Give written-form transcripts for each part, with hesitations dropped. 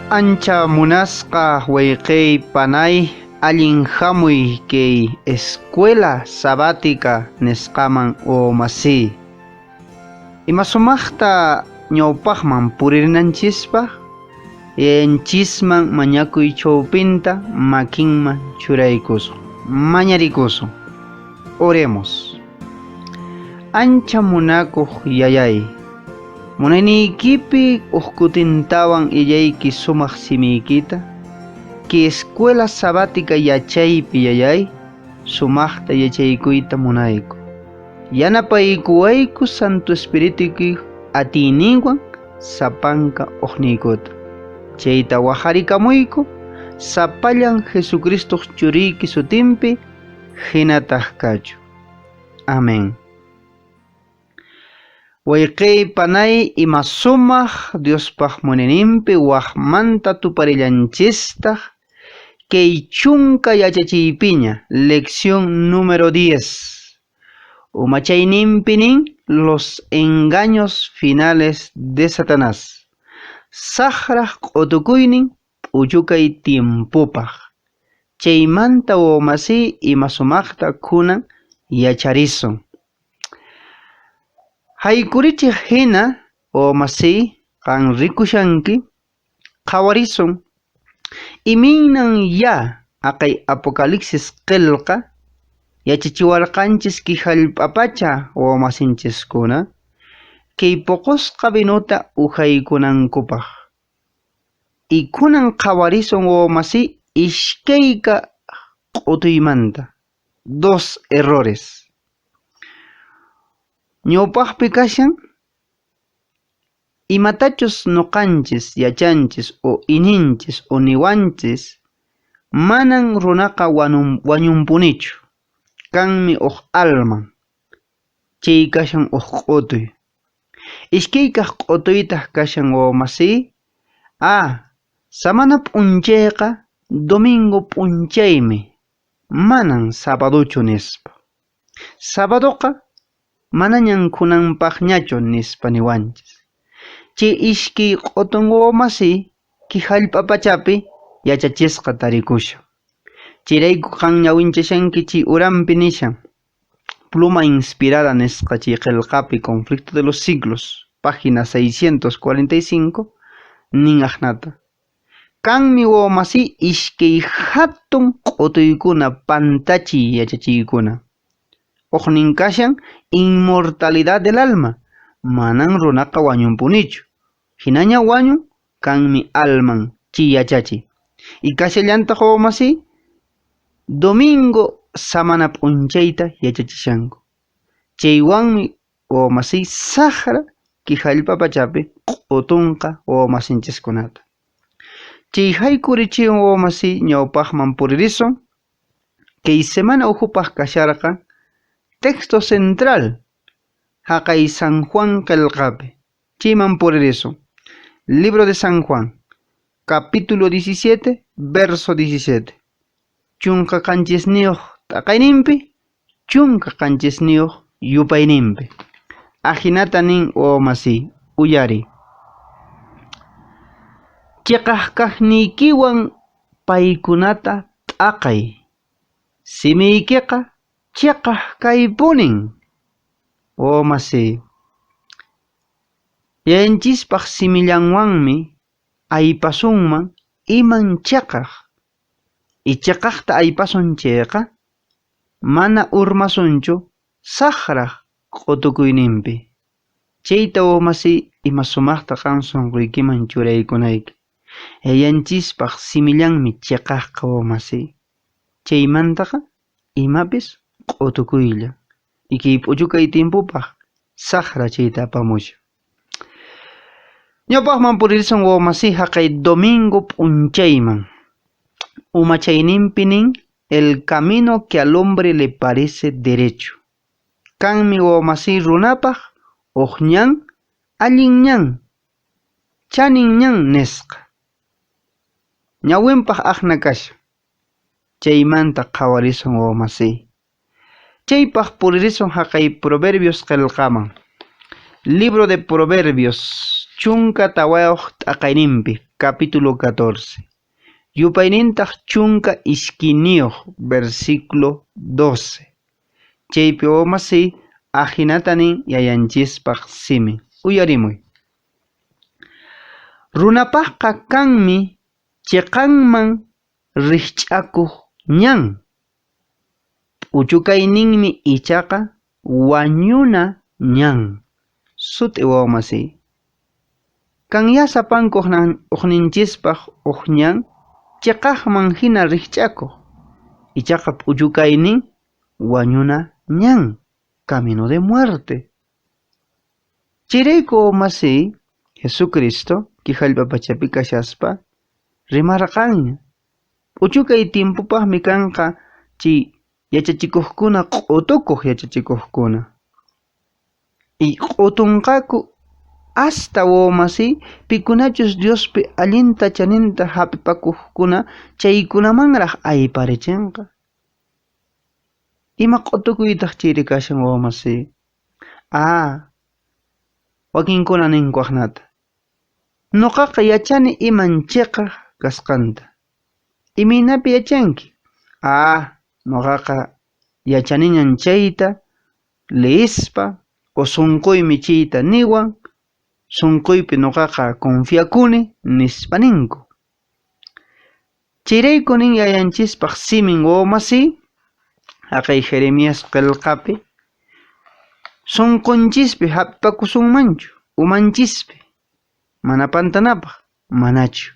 Ancha munasqa wayqey panay allin hamuy kay escuela sabática nisqaman wawamasiy. Ima sumaqta ñawpaqman puririnanchispa yayanchisman mañakuy chawpinta makinman churaykusun. Mañarikusun. Oremos. Ancha munakuq yayay, munayniykipi uj kutintawan illayki sumaq simiykita, kay escuela sabática yachaypi yayay, sumaqta yachaykuyta munayku. Yanapaykuwayku Santo Espirituyki atiyninwan sapanka uqniykuta. Chayta waqarikamuyku sapallan Jesucristoq churiyki sutinpi hinataq kachu. Amén. Wayqey panay ima sumaq Diospaq munayninpi waqmanta tuparillanchistaq kay chunka yachachiypiña, lección número 10. Umachayninpi nin los engaños finales de Satanás. Saqraq q'utukuynin p'uchukay tiempopaq. Chaymanta wawamasiy ima sumaqta kunan yacharisun. Haykurichiq hina wawamasiy qan rikushanki qhawarisun imaynan ya aqay Apocalipsis qillqa yachachiwarqanchis kay hallp'apacha wawamasinchiskuna kay puqusqa vinuta uhaykunankupaq. Y kunan qhawarisun wawamasiy iskayka q'utuymanta. Dos errores. Ñawpaqpi kashan imatachus ñuqanchis yachanchis o ininchis o niwanchis manan runaqa wañunpunichu. Kanmi uq alman. Chay kashan uq q'utuy. Iskaykaq q'utuytaq kashan wawamasiy. Ah, samana p'unchayqa domingo p'unchaymi, manan sabadochu nispa. Sabadoqa manañan kunanpaqñachu nispa niwanchis. Chay iskay q'utun wawamasiy kay hallp'a pachapi yachachisqa tarikushan. Chayrayku qan ñawinchashanki chay uranpi nishan. Pluma inspirada nisqa chay qillqapi Conflicto de los Siglos, página 645, nin aqnata. Kanmi wawamasiy iskay hatun q'utuykuna pantachiy yachachiykuna. Uqnin kashan inmortalidad del alma, manan runaqa wañunpunichu. Hinaña wañun kanmi alman chay yachachiy. Y kashallantaq wawamasiy domingo samana p'unchayta yachachishanku. Chaywanmi wawamasiy saqra kay hallp'a pachapi q'utunqa wawamasinchiskunata. Chay haykurichiwan wawamasiy ñawpaqman puririsun. Kay semana ukhupaq kasharqa texto central haqay San Juan qillqapi. Chayman puririsun. Libro de San Juan, capítulo 17, verso 17. 17 t'aqayninpi, 17 yupayninpi. Ajinata nin wawamasiy, uyari. Chiqaq kaqniykiwan paykunata t'aqay. Simiykiqa chiqaq kaypunin. Wawamasiy, yayanchispaq simillanwanmi aypasunman iman chiqaq. Y chiqaqta aypasun chayqa mana urmasunchu saqraq q'utukuyninpi. Chayta wawamasiy ima sumaqta qan sunquykiman churaykunayki. Yayanchispaq simillanmi chiqaqqa wawamasiy. Chaymantaqa imapis q'utukuylla. Y kay p'uchukay tiempopaq saqra chayta apamushan. Ñawpaqman puririsun wawamasiy haqay domingo p'unchayman. Umachayninpi nin el camino que al hombre le parece derecho. Kanmi wawamasiy runapaq uq ñan allin ñan, chanin ñan nisqa. Ñawinpaq aqna kashan. Chaymanta qhawarisun wawamasiy. Chaypaq puririsun haqay Proverbios qillqaman. Libro de Proverbios 14 t'aqayninpi. Capítulo 14. Yupaynintaq 12, versículo 12. Chaypi wawamasiy ajinata nin yayanchispaq simin. Uyarimuy. Runapaqqa kanmi chiqanman rikch'akuq ñan. P'uchukayninmi ichaqa wañuna ñan. Sut'i wawamasiy. Kanyá sapanku uqninchispaq uq ñan chiqaqman hina rikch'akuq. Ichaqa p'uchukaynin wañuna ñan, camino de muerte. Chayrayku wawamasiy Jesucristo kay hallp'a pachapi kashaspa rimarqanña. P'uchukay tiempopaqmi kanqa chay yachachikuqkuna q'utukuq yachachikuqkuna. Y q'utunqaku hasta wawamasiy pikunachus Diospi allinta chaninta hap'ipakuqkuna chaykunamanraq ayparichinqa. Ima q'utukuytaq chayri kashan wawamasiy? Ah, wakinkuna ninku aqnata. Nuqaqa yachani iman chiqaq kasqanta. Imaynapi yachanki? Ah, nuqaqa yachaniñan chayta leespa o sunquymi chayta niwan, sunquypi nuqaqa confiakuni nispa ninku. Chayrayku nin yayanchispaq simin wawamasiy, haqay Jeremías qillqapi, sunqunchispi hap'ipakusunmanchu, umanchispi, mana pantanapaq, manachu.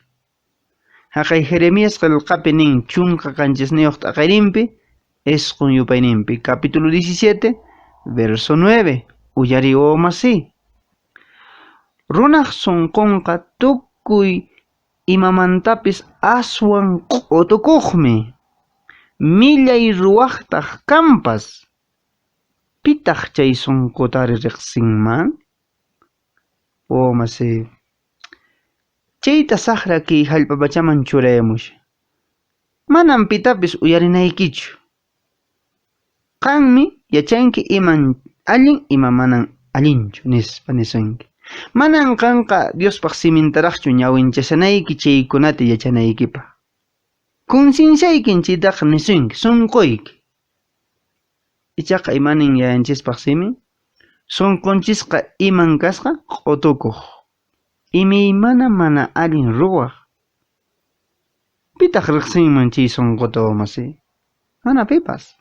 Haqay Jeremías qillqapi nin 17 t'aqayninpi, 9 yupayninpi, capítulo 17, verso 9, uyariy wawamasiy. Runaq sunqunqa tukuy imamantapis aswan q'utukuqmi, millay ruwaqtaq kanpas. Pitaq chay sunqutari riqsinman? Wawamasiy, chayta saqra kay hallp'a pachaman churayamushan. Manan pitapis uyarinaykichu. Qanmi yachanki iman allin ima manan allinchu nispa nisunki. Manan qanqa Diospaq simintaraqchu ñawinchashanayki chaykunata yachanaykipaq. Concienciaykin chaytaqa nisunki, sunquyki. Ichaqa imanin yayanchispaq simin? Sunqunchisqa iman kasqa q'utukuq, imaymana mana allin ruwaq. Pitaq riqsinman chay sunquta wawamasiy? Mana pipas.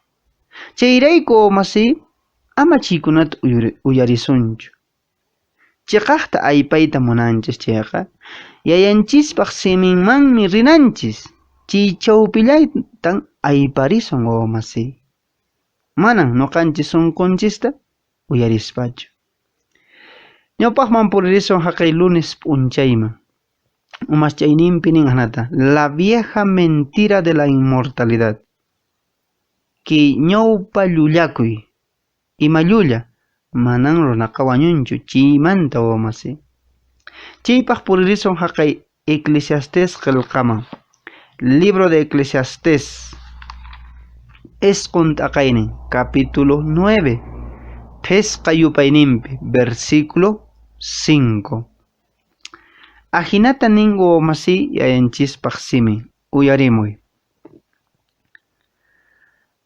Chayrayku wawamasiy ama chaykunata uyarisunchu. Chiqaqta aypayta munanchis chayqa, yayanchispaq siminmanmi rinanchis, chay chawpillaytan ayparisun wawamasiy. Manan nuqanchis sunqunchista uyarispachu. Ñawpaqman puririsun haqay lunes p'unchayman. Umaschayninpi nin ajnata, la vieja mentira de la inmortalidad. Kay ñawpa llullakuy, ima llulla, manan runaqa wañunchu chaymanta wawamasi. Chaypaq puririsun haqay Eclesiastés qillqaman. Libro de Eclesiastés, 9 t'aqaynin, capítulo 9, phisqa yupayninpi, versículo 5. Ajinata nin wawamasiy yayanchispaq simin, uyarimuy.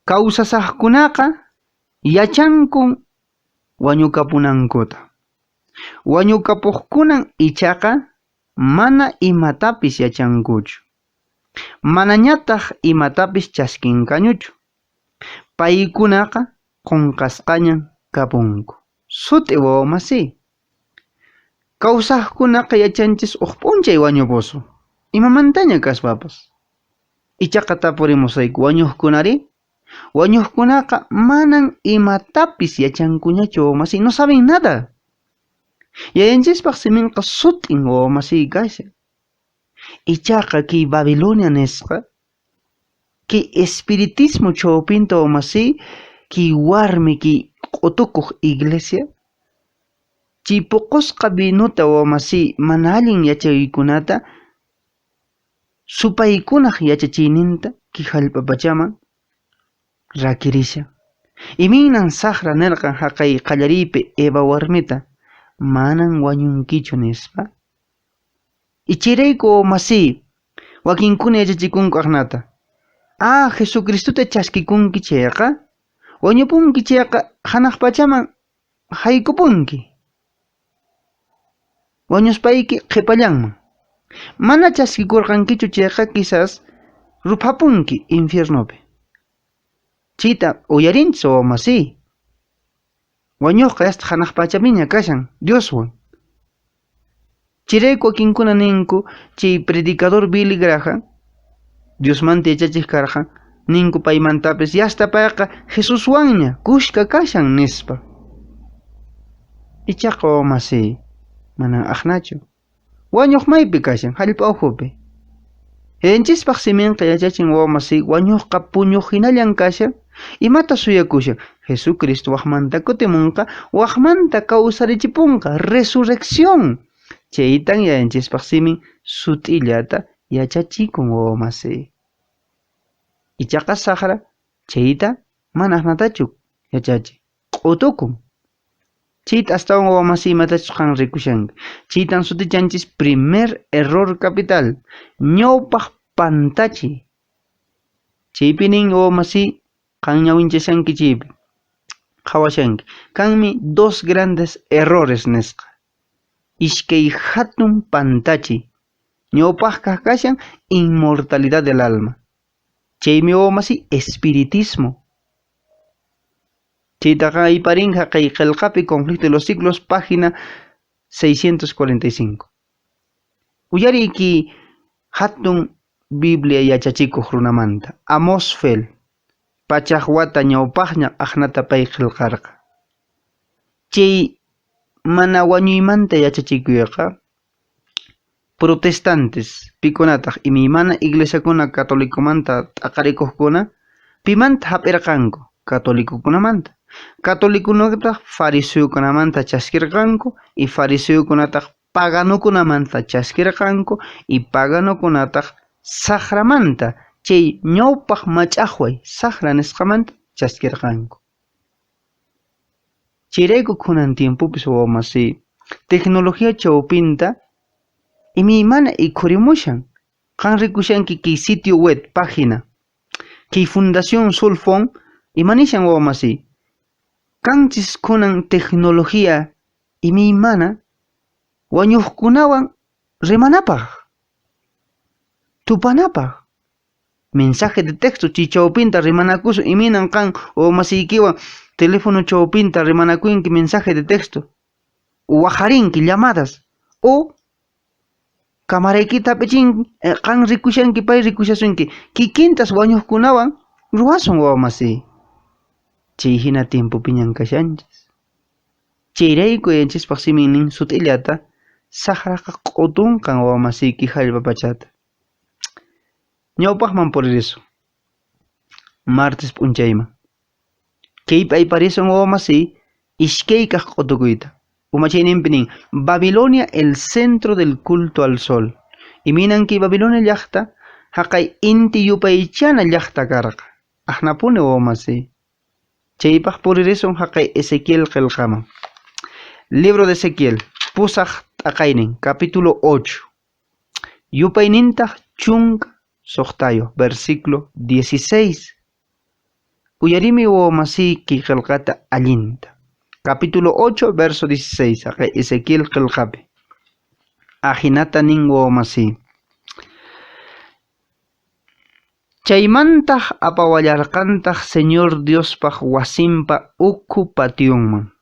Kawsasaqkunaqa yachankun wañukapunankuta. Wañukapuqkunan ichaqa mana imatapis yachankuchu. Manañataq imatapis chaskinkañuchu. Paykunaqa qunqasqañan kapunku. Sut'i wawamasiy. Kawsaqkunaqa yachanchis uq p'unchay wañupusun, imamantaña kaspapas. Ichaqa tapurimusayku wañuqkunari? Wañuqkunaqa manan imatapis yachankuñachu wawamasiy, no saben nada. Yayanchispaq siminqa sut'in wawamasiy kashan. Ichaqa kay Babilonia nisqa, kay espiritismo chawpinta wawamasiy, kay warmi, kay q'utukuq iglesia, chay puqusqa vinota wawamasiy mana allin yachaykunata, supaykunaq yachachiyninta kay hallp'a pachaman rakirishan. Imaynan saqra nirqan haqay qallariypi Eva warmita, manan wañunkichu nispa. Y chayrayku, masi, wakinkuna yachachikunku aqnata. Ah, Jesucristota chaskikunki chayqa, wañupunki chayqa hanaq pachaman haykupunki. Wañuspayki qhipallanman. Mana chaskikurqankichu chayqa quizás ruphapunki infiernopi. Chayta uyarinchis, wawamasi. Wañuqqa yasta hanaq pachapiña kashan Dioswan. Chayrayku wakinkuna ninku chay predicador Billy Graham Diosmanta yachachiq karqan, ninku paymantapis yasta payqa Jesuswanña kushka kashan nispa. Ichaqa, wawamasi, manan aqnachu. Wañuq maypi kashan, hallp'a ukhupi. Yayanchispaq siminqa yachachin, wawamasi, wañuqqa puñuq hinallan kashan. Imata suyakushan? Jesucristo waqmanta kutimunqa, waqmanta kawsarichipunqa, resurrección. Chaytan yayanchispaq simin sut'illata yachachikun, wawamasi. Ichaqa saqra chayta mana aqnatachu yachachi, q'utukun. Chayta astawan, wawamasi, imatachus qan rikushanki. Chaytan sutichanchis primer error capital, ñawpaq pantachi. Chaypi nin, wawamasi, qan ñawinchashanki chaypi, qhawashanki. Kanmi dos grandes errores nisqa. Iskay hatun pantachi. Ñawpaqkaq kashan inmortalidad del alma. Chaymi, wawamasi, espiritismo. Chaytaqa ayparinqa kay qillqapi Conflicto de los Siglos, página 645. Uyariyki hatun Biblia yachachikuq runamanta, Amos Fell, pachaq wata ñawpaqña aqnata pay qillqarqa. Chay mana wañuymanta yachachikuyqa protestantes pikunataq imaymana iglesiakuna catolikomanta t'aqarikuqkuna pimanta hap'irqanku? Catolicokunamanta. Catolicokunataq fariseokunamanta chaskirqanku y fariseokunataq paganokunamanta chaskirqanku y paganokunataq saqramanta, chay ñawpaq mach'aqway saqra nisqamanta chaskirqanku. Chayrayku kunan tiempopis, wawamasi, tecnología chawpinta imaymana ikhurimushan. Qan rikushanki kay sitio web página, kay Fundación Sulfon imanishan, wawamasi, kanchis kunan tecnología imaymana wañuqkunawan rimanapaq, tupanapaq. Mensaje de texto chay chawpinta rimanakusun, imaynan qan wawamasiykiwan teléfono chawpinta rimanakunki mensaje de texto, waqarinki llamadas o camaraykita hap'ichinki, qan rikushanki, pay rikushasunki, kikintas wañuqkunawan ruwasun, wawamasi. Chay hina tiempopiñan kashanchis. Chayrayku yayanchispaq simin nin sut'illata saqraqa q'utunqan, wawamasiyki, hallp'a pachata. Ñawpaqman puririsun martes p'unchayman. Kaypi ayparisun, wawamasi, iskaykaq q'utukuyta. Umachayninpi nin Babilonia, el centro del culto al sol. Imaynan kay Babilonia llaqta haqay inti yupaychana llaqta karqa. Aqnapuni, wawamasi. Chaypaq puririsun haqay Ezequiel qillqaman. Libro de Ezequiel, pusaq t'aqaynin, capítulo 8. Yupaynintaq 16, versículo 16. Uyarimi, wawamasiyki, qillqata allinta. Capítulo 8, verso 16, haqay Ezequiel qillqapi. Ajinata nin, wawamasi. Chaymantaq apawallarqantaq Señor Diospaq wasinpa ukhu pationman.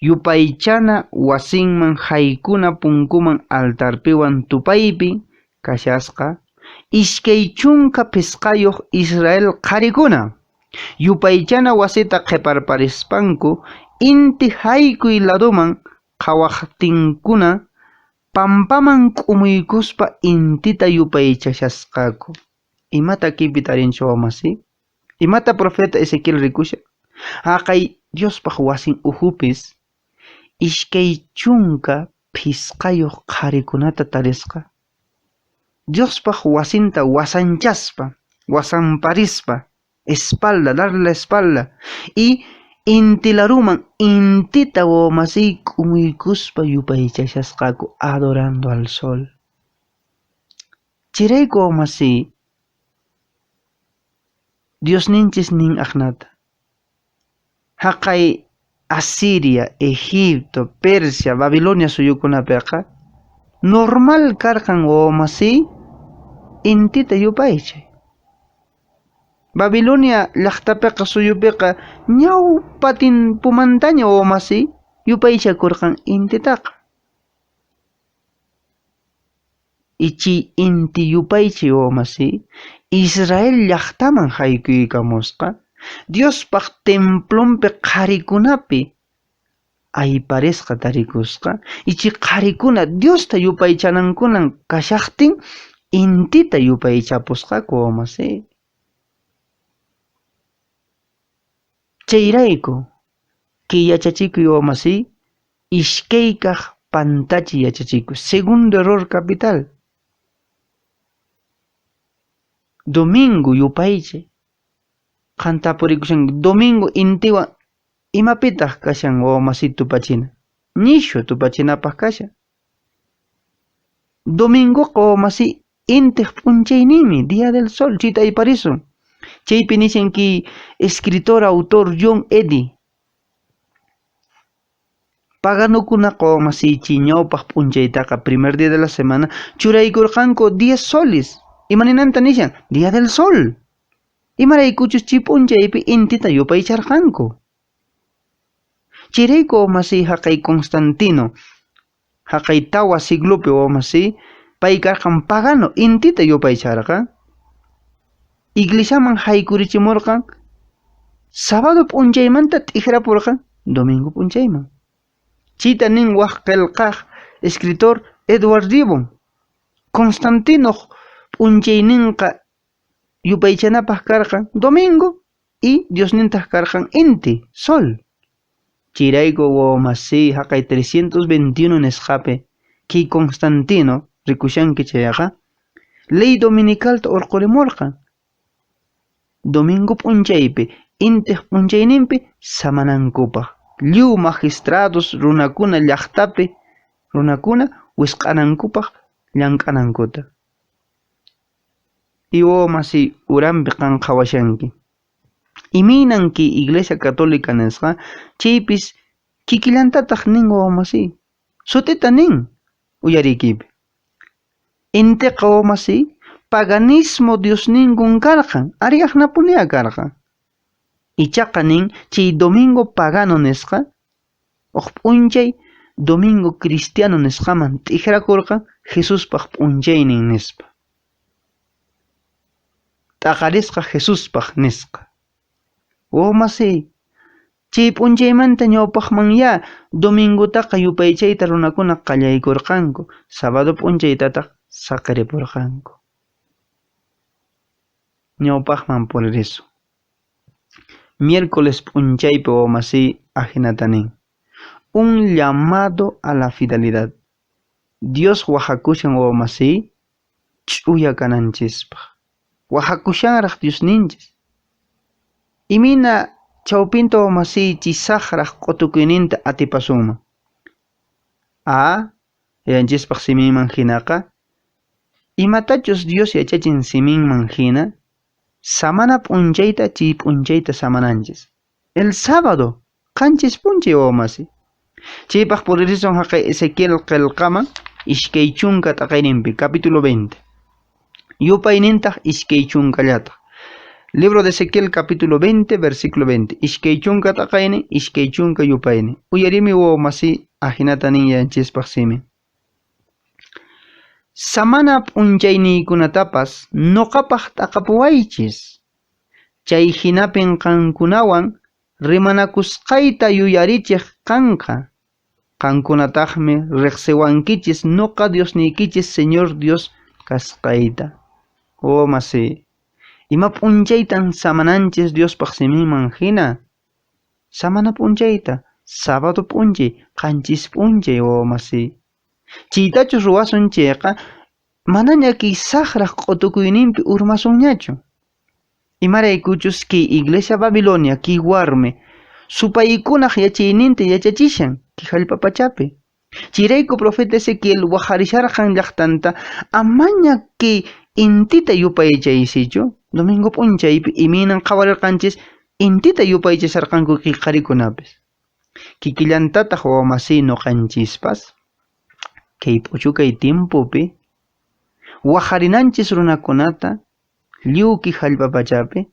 Yupaychana wasinman haykuna punkuman altarpiwan tupaypi kashasqa 25 Israel qharikuna. Yupaychana wasita qhiparparispanku inti haykuy laduman qhawaqtinkuna pampaman k'umuykuspa intita yupaychashasqaku. Imata kaypi tarinchik, wawamasi? Imata profeta Ezequiel rikushan? Haqay Diospaq wasin ukhupis 25 qharikunata tarisqa. Diospaq wasinta wasanchaspa, wasanparispa, espalda, darle la espalda y intilaruman intita, wawamasiy, k'umuykuspa yupaychashasqaku, adorando al sol. Chayrayku wawmasiy, Diosninchis nin aqnata, Haqay Asiria, Egipto, Persia, Babilonia suyukunapiqa normal karqan wawamasiy intita yupaychay. Babilonia llaqtapiqa suyupiqa ñawpa timpumantaña wawamasiy yupaychakurqan intitaqa. Ichiy inti yupaychay wawamasiy Israel llaqtaman haykuykamusqa, Diospaq templonpi qharikunapi ayparisqa tarikusqa, ichi qharikuna Diosta yupaychanankunan kashaqtin intita yupaychapusqaku wawamasiy. Chayrayku kay yachachikuy wawamasiy iskaykaq pantachi yachachikuy, segundo error capital. Domingo yupaychay. Qan tapurikushanki domingo intiwan imapitaq kashan wawamasiy tupachina? Ñishu tupachinapaq kashan. Domingoqa wawamasiy intiq p'unchayninmi, día del sol, chayta ayparisun. Chaypi nishan kay escritor autor John Eddy. Paganukunaqa wawamasiy ñawpaq p'unchaytaqa primer día de la semana churaykurqanku dies solis. Ima ninanta nishan? Día del sol. Imaraykuchus chay p'unchaypi intita yupaycharqanku. Chayrayku wawamasiy haqay Constantino haqay tawa siglopi wawamasiy pay karqan pagano intita yupaycharqan. Iglesiaman haykurichimurqan sábado p'unchaymanta t'ikrapurqan domingo p'unchayman. Chayta nin wak qillqaq escritor Edward Gibbon. Constantinoq p'unchayninqa yupaychanapaq karqan domingo y Diosnintaq karqan inti, sol. Chayrayku wawamasiy haqay 321 nisqapi kay Constantino rikushanki chayqa ley dominicalta urqurimurqan domingo p'unchaypi intiq p'unchayninpi samanankupaq lliw magistrados runakuna llaqtapi runakuna wisq'anankupaq llank'anankuta. Y wawamasiy uranpi qan qhawashanki. Imaynan kay Iglesia Católica nisqa chaypis kikillantataq nin wawamasiy. Sut'ita nin uyariykipi. Intiqa wawamasiy paganismo diosninkun karqan, arí aqnapunia karqan. Ichaqa nin chay domingo pagano nisqa huk p'unchay domingo cristiano nisqaman t'ikrakurqan Jesuspaq p'unchaynin nispa. T'aqarisqa Jesuspaq nisqa. Wawmasiy, chay p'unchaymanta ñawpaqmanyá domingotaqa yupaychayta runakuna qallaykurqanku, sábado p'unchaytataq saqiripurqanku. Ñawpaqman puririsun. Miércoles p'unchaypi wawmasiy ajinata nin. Un llamado a la fidelidad. Dios wajakushan wawamasiy ch'uya kananchispaq. Wajakushanraq Diosninchis. Imayna chawpinta wawamasiy chay saqraq q'utukuyninta atipasunman? A. Yayanchispaq siminman hinaqa, imatachus Dios yachachin siminman hina, samana p'unchayta chay p'unchayta samananchis. El sábado, qanchis p'unchay wawamasi. Chaypaq puririsun haqay Ezequiel qillqaman 20 t'aqayninpi, capítulo 20. Yupaynintaq 20llataq. Libro de Ezequiel capítulo 20, versículo 20. 20 t'aqaynin, 20 yupaynin. Uyarimi wawamasi ajinata nin yayanchispaq simin. Samana p'unchayniykunatapas noqapaq t'aqapuwaychis. Chay hinapin qankunawan rimanakusqayta yuyarichiq kanqa. Qankunataqmi riqsiwankichis noqa Diosniykichis Señor Dios kasqayta. Wawamasi, ima p'unchaytan samananchis Diospaq siminman hina? Samana p'unchayta, sábado p'unchay, qanchis p'unchay, wawamasi. Chaytachus ruwasun chayqa, manaña kay saqraq q'utukuyninpi urmasunñachu. Imaraykuchus kay Iglesia Babilonia, kay warmi, supaykunaq yachayninta yachachishan kay hallp'a pachapi. Chayrayku profeta Ezequiel wajarisharqan llaqtanta amaña kay Intita yupaychaysichu? Domingo p'unchaypi imaynan qhawarirqanchis intita yupaychasharqanku qharikunapis. Kikillantataq wawamasiy ñuqanchispas kay p'uchukay tiempopi waqarinanchis runakunata lliwki hallp'a pachapi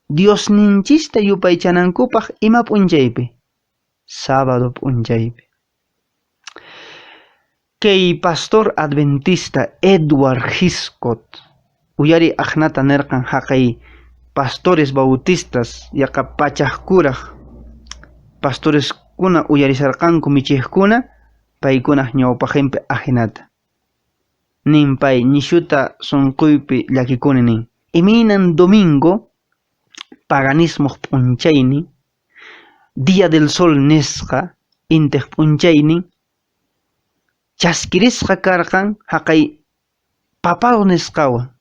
Diosninchista yupaychanankupaq ima p'unchaypi? Sábado p'unchaypi. Kay pastor adventista Edward Hiscott uyari aqnata nirqan haqay pastores bautistas yaqa pachaqkuraq pastoreskuna uyarisharqanku michiqkuna paykunaq ñawpaqinpi ajinata. Nin pay ñishuta sunquypi llakikuni nin. Imaynan domingo paganismoq p'unchaynin, Día del Sol nisqa intiq p'unchaynin chaskirisqa karqan haqay papado nisqawan,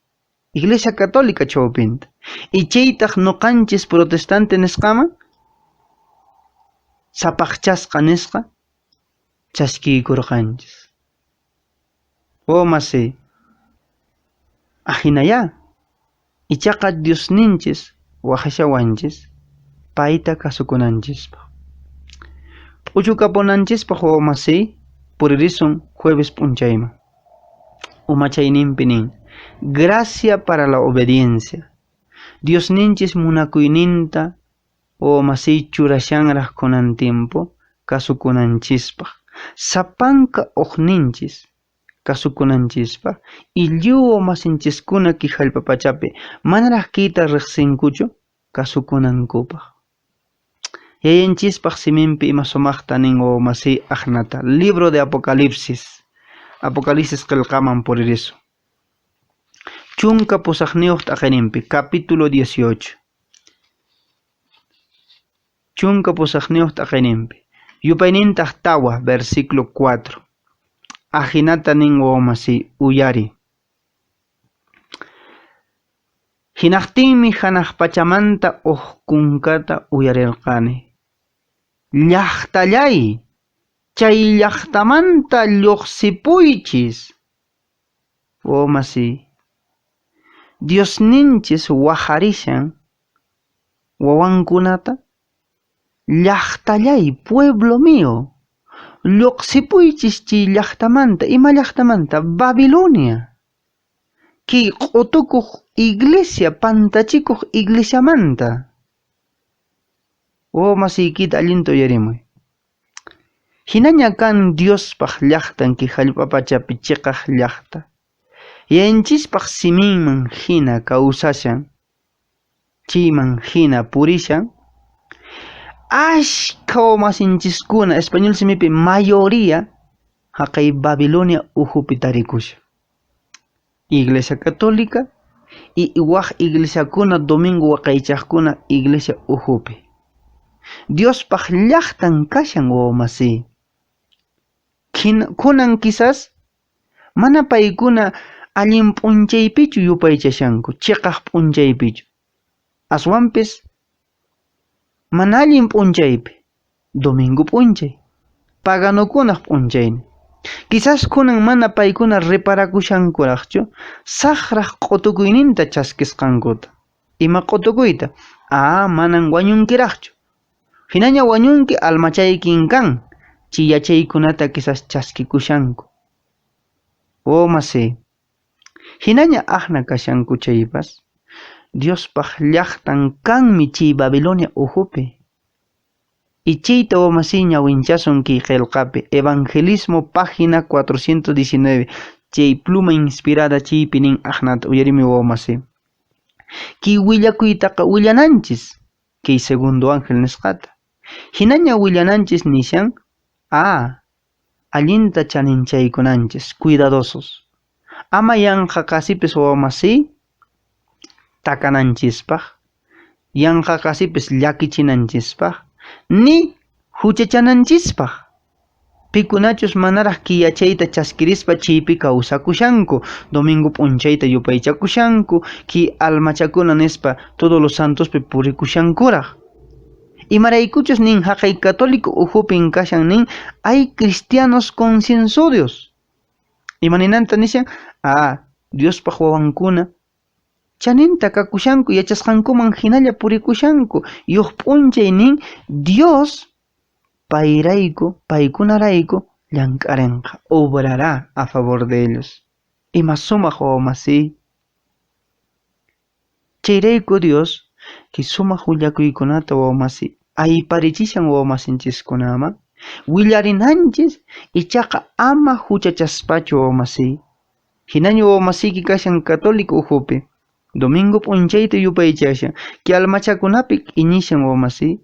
Iglesia Católica chawpinta. Y chaytaq ñuqanchis protestante nisqaman sapaqchasqa nisqa chaskiykurqanchis. Oh masi, ahinayá, ichaqa Diosninchis waqashawanchis payta kasukunanchispaq. P'uchukapunanchispaq oh masi, puririsun jueves p'unchayman. Umachayninpi nin, gracia para la obediencia. Diosninchis munakuyninta oh masi churashanraq kunan tiempo kasukunanchispaq. Sapanka uqninchis kasukunanchispaq y lliw masinchiskuna kay hallp'a pachapi manaraq kayta riqsinkuchu kasukunankupaq. Yayanchispaq siminpi ima sumaqta nin oh masi aqnata. Libro de Apocalipsis. Apocalipsis qillqaman puririsun. 18 t'aqaninpi, capítulo 18. 18 t'aqaninpi. Yupaynintaq 4, versículo 4. Ajinata nin wawamasi uyari. Hinaqtinmi hanaq pachamanta uq kunkata uyarirqani. Llaqtallay, chay llaqtamanta lluqsipuychis. Wawamasi, Diosninchis waqarishan wawankunata. Llaqtallay, pueblo mío, lluqsipuychis chay llaqtamanta. Ima llaqtamanta? Babilonia. Kay q'utukuq iglesia, pantachikuq iglesiamanta. Wawamasiykita allinta uyarimuy. Hinaña kan Diospaq llaqtan kay hallp'a pachapi chiqaq llaqta. Yayanchispaq siminman hina kawsashan, chayman hina purishan. Ashkha wawamasinchiskuna, español simipi mayoría, haqay Babilonia uhupi tarikushan. Iglesia Católica y waq iglesiakuna domingo waqaychaqkuna iglesia uhupi. Diospaq llaqtan kashan wawamasi. Kunan quizás mana paykuna allin p'unchaypichu yupaychashanku, chiqaq p'unchaypichu. Aswanpis mana allin p'unchaypi, domingo p'unchay, paganokunaq p'unchaynin. Quizás kunan mana paykuna reparakushankuraqchu saqraq q'utukuyninta chaskisqankuta. Ima q'utukuyta? Ah, manan wañunkiraqchu. Hinaña wañunki almachaykin kan, chay yachaykunata quizás chaskikushanku. Oh, masi. Hinaña aqna kashanku chaypas, Diospaq llaqtan kanmi chay Babilonia uhupi. Y chayta wamasi ñawinchasun kay qillqapi, Evangelismo página 419, chay pluma inspirada chaypi nin aqnata uyarimi wamasi. Kay willakuytaqa willananchis, kay segundo ángel nisqata. Hinaña willananchis nishan, allinta chaninchaykunanchis, cuidadosos. Ama yanqa qasipis wamasi takananchispaq, yanqa qasipis llakichinanchispaq, ni huchachananchispaq. Pikunachus manaraq kay yachayta chaskirispa chaypi kawsakushanku, domingo p'unchayta yupaychakushanku, kay almachakuna nispa todos los santospi purikushankuraq. Imaraykuchus nin haqay católico uhupin kashan nin hay cristianos concienzudos. Ima ninanta nishan? Diospaq wawankuna chaninta kakushanku, yachasqankuman hinalla purikushanku. Yuq p'unchay nin Dios payrayku, paykunarayku llank'arinqa, obrará a favor de ellos. Ima sumaq wawamasiy. Chayrayku Dios kay sumaq willakuykunata wawamasi ayparichishan wawamasinchiskunaman willarinanchis, ichaqa ama huchachaspachu wawamasiy. Hinaña wawamasiyki kashan católico ukhupi, domingo p'unchayta yupaychashan, kay almachakunapi iñishan wawamasiy,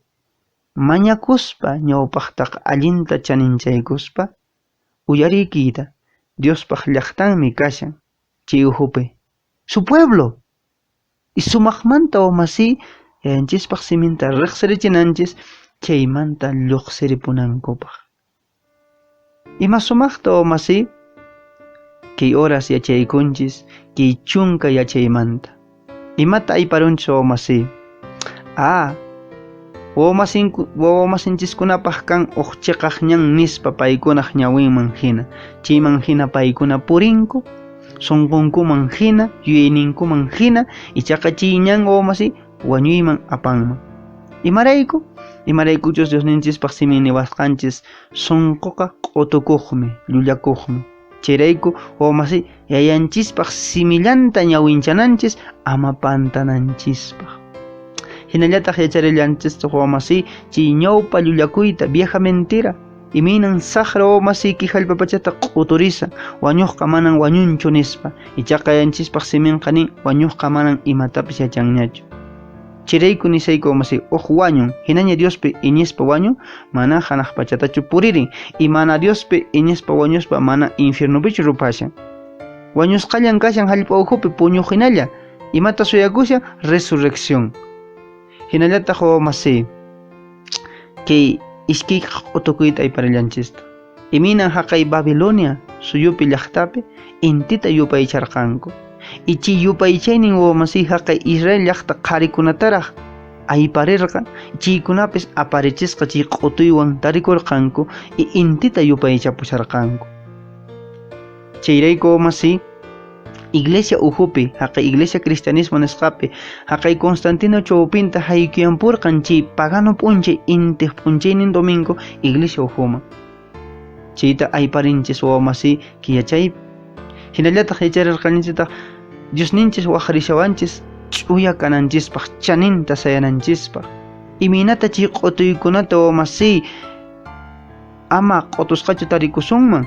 mañakuspa ñawpaqtaqa allinta chaninchaykuspa uyariykita Diospaq llaqtanmi kashan chay ukhupi, su pueblo. Y sumaqmanta wawamasiy yayanchispaq siminta riqsirichinanchis chaymanta lluqsiripunankupaq. Ima sumaqta wawamasiy kay horas yachaykunchis kay chunka yachaymanta. Imata ayparunchis wawamasiy? Ah, wawamasinchiskunapaq kan uq chiqaq ñan nispa paykunaq ñawinman hina. Chayman hina paykuna purinku, sunqunkuman hina, yuyayninkuman hina, ichaqa chay ñan wawamasiy wañuyman apanman. Imarayku? Imaraykuchus Diosninchispaq simin niwasqanchis sunquqa q'utukuqmi, llullakuqmi. Chayrayku wawamasiy yayanchispaq simillanta ñawinchananchis ama pantananchispaq. Hinallataq yacharillanchistaq wawamasiy chay ñawpa llullakuyta, vieja mentira, imaynan saqra wawamasiyki hallp'a pachata q'uturisan, wañuqqa manan wañunchu nispa, ichaqa yayanchispaq siminqa nin wañuqqa manan imatapis yachanñachu. Chayrayku nisayku wawamasiy uq wañun, hinaña Diospi iñispa wañun, mana hanaq pachatachu puririn, y mana Diospi iñispa wañuspa mana infiernopichu ruphashan. Wañusqallan kashan hallp'a ukhupi puñuq hinalla, imata suyakushan resurrección. Hinallataq wawamasiy kay iskay q'utukuyta ayparillanchista. Imaynan haqay Babilonia suyupi llaqtapi intita yupaycharqanku. Ichi yupaychaynin wawamasiy haqay Israel llaqta qharikunataraq ayparirqa, chaykunapis aparichisqa chay q'utuywan tarikurqanku y intita yupaychapusharqanku. Chayrayku wawamasiy iglesia ukhupi, haqay iglesia cristianismo nisqapi, haqay Constantino chawpinta haykuyanpurqan chay pagano p'unchay intiq p'unchaynin domingo iglesia ukhuman. Chayta ayparinchis wawamasiy kiyachaypi. Hinallataq yacharirqanchistaq Diosninchis waqrishawanchis ch'uya kananchispaq, chaninta sayananchispaq. Imaynata chay q'utuykunata wawamasiy ama q'utusqachu tarikusunman?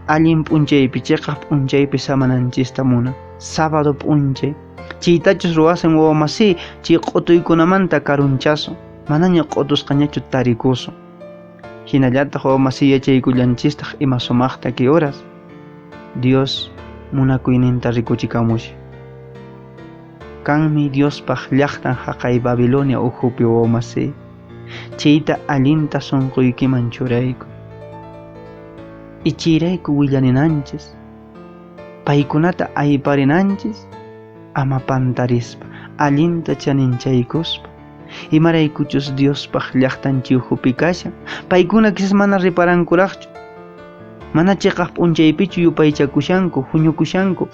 Allin p'unchaypi, chiqaq p'unchaypi samananchista munan. Sábado p'unchay. Chaytachus ruwasan wawamasiy chay q'utuykunamanta karunchasun, manaña q'utusqañachu tarikusun. Hinallataq wawamasiy yachaykullanchistaq ima sumaqta kay horas Dios munakuyninta rikuchikamushan. Kanmi Diospaq llaqtan haqay Babilonia ukhupi wawamasiy. Chayta allinta sunquykiman churayku. Ichayrayku willaninanchis, paykunata ayparinanchis ama pantarispa, allinta chaninchaykuspa. Imaraykuchus Diospaq llaqtanchik ukhupi kashan, paykuna quizás mana riparankuraqchu. Mana chiqaq p'unchaypichu yupaychakushanku, huñukushanku.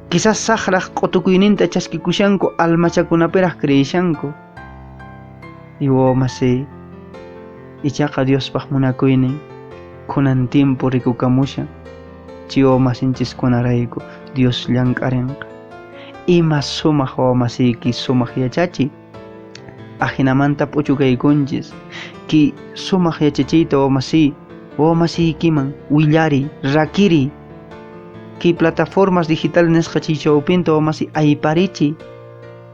Quizás saqraq q'utukuyninta chaskikushanku, almachakunapiraq creishanku. Y wawamasiy, ichaqa Diospaq munakuynin kunan tiempo rikukamushan, chay wawamasinchiskunarayku Dios llank'arinqa. Ima sumaq wawamasiyki sumaq yachachiy. Ajinamanta p'uchukaykunchis, kay sumaq yachachiyta wawamasiy, wawamasiykiman willariy, rakiriy. Kay plataformas digitales nisqa chay chawpinta wawamasiy ayparichiy.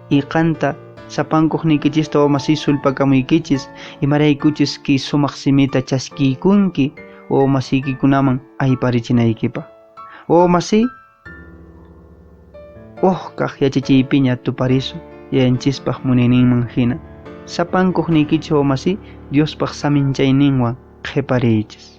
Y qanta sapankuqniykichista wawamasiy sulpakamuykichis, imaraykuchis kay sumaq simita chaskiykunki wawamasiykikunaman ayparichinaykipaq. Wawamasiy, uqkaq yachachiypiña tuparisun yayanchispaq munayninman hina. Sapankuqniykichis wawamasiy Diospaq saminchayninwan qhipariychis.